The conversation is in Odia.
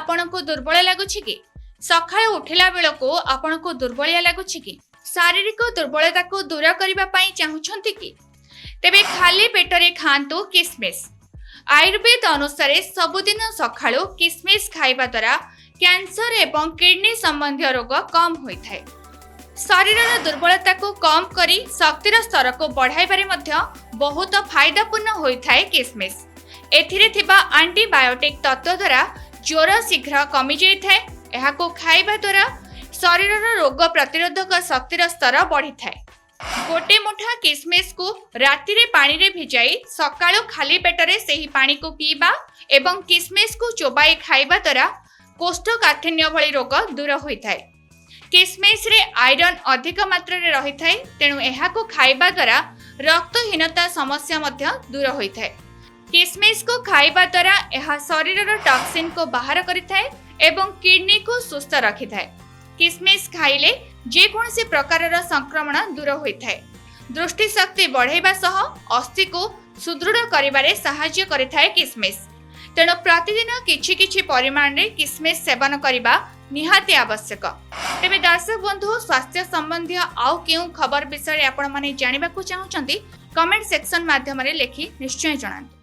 ଆପଣଙ୍କୁ ଦୁର୍ବଳ ଲାଗୁଛି କି? ସକାଳୁ ଉଠିଲା ବେଳକୁ ଆପଣଙ୍କୁ ଦୁର୍ବଳିଆ ଲାଗୁଛି କି? ଶାରୀରିକ ଦୁର୍ବଳତାକୁ ଦୂର କରିବା ପାଇଁ ଚାହୁଁଛନ୍ତି କି? ତେବେ ଖାଲି ପେଟରେ ଖାଆନ୍ତୁ କିସମିସ୍। ଆୟୁର୍ବେଦ ଅନୁସାରେ ସବୁଦିନ ସକାଳୁ କିସମିସ୍ ଖାଇବା ଦ୍ୱାରା କ୍ୟାନ୍ସର ଏବଂ କିଡନୀ ସମ୍ବନ୍ଧୀୟ ରୋଗ କମ୍ ହୋଇଥାଏ। ଶରୀରର ଦୁର୍ବଳତାକୁ କମ୍ କରି ଶକ୍ତିର ସ୍ତରକୁ ବଢ଼ାଇବାରେ ମଧ୍ୟ ବହୁତ ଫାଇଦାପୂର୍ଣ୍ଣ ହୋଇଥାଏ କିସମିସ୍। ଏଥିରେ ଥିବା ଆଣ୍ଟିବାୟୋଟିକ୍ ତତ୍ତ୍ୱ ଦ୍ୱାରା ଜ୍ୱର ଶୀଘ୍ର କମିଯାଇଥାଏ। ଏହାକୁ ଖାଇବା ଦ୍ୱାରା ଶରୀରର ରୋଗ ପ୍ରତିରୋଧକ ଶକ୍ତିର ସ୍ତର ବଢ଼ିଥାଏ। ଗୋଟେ ମୁଠା କିସମିସକୁ ରାତିରେ ପାଣିରେ ଭିଜାଇ ସକାଳୁ ଖାଲି ପେଟରେ ସେହି ପାଣିକୁ ପିଇବା ଏବଂ କିସମିସକୁ ଚୋବାଇ ଖାଇବା ଦ୍ୱାରା କୋଷ୍ଠକାଠିନ୍ୟ ଭଳି ରୋଗ ଦୂର ହୋଇଥାଏ। କିସମିସରେ ଆଇରନ୍ ଅଧିକ ମାତ୍ରାରେ ରହିଥାଏ, ତେଣୁ ଏହାକୁ ଖାଇବା ଦ୍ୱାରା ରକ୍ତହୀନତା ସମସ୍ୟା ମଧ୍ୟ ଦୂର ହୋଇଥାଏ। କିସମିସକୁ ଖାଇବା ଦ୍ୱାରା ଏହା ଶରୀରର ଟକ୍ସିନକୁ ବାହାର କରିଥାଏ ଏବଂ କିଡନୀକୁ ସୁସ୍ଥ ରଖିଥାଏ। କିସମିସ ଖାଇଲେ ଯେକୌଣସି ପ୍ରକାରର ସଂକ୍ରମଣ ଦୂର ହୋଇଥାଏ। ଦୃଷ୍ଟିଶକ୍ତି ବଢ଼ାଇବା ସହ ଅସ୍ଥିକୁ ସୁଦୃଢ଼ କରିବାରେ ସାହାଯ୍ୟ କରିଥାଏ କିସମିସ। ତେଣୁ ପ୍ରତିଦିନ କିଛି କିଛି ପରିମାଣରେ କିସମିସ ସେବନ କରିବା ନିହାତି ଆବଶ୍ୟକ। ତେବେ ଦର୍ଶକ ବନ୍ଧୁ, ସ୍ୱାସ୍ଥ୍ୟ ସମ୍ବନ୍ଧୀୟ ଆଉ କେଉଁ ଖବର ବିଷୟରେ ଆପଣମାନେ ଜାଣିବାକୁ ଚାହୁଁଛନ୍ତି, କମେଣ୍ଟ ସେକ୍ସନ ମାଧ୍ୟମରେ ଲେଖି ନିଶ୍ଚୟ ଜଣାନ୍ତୁ।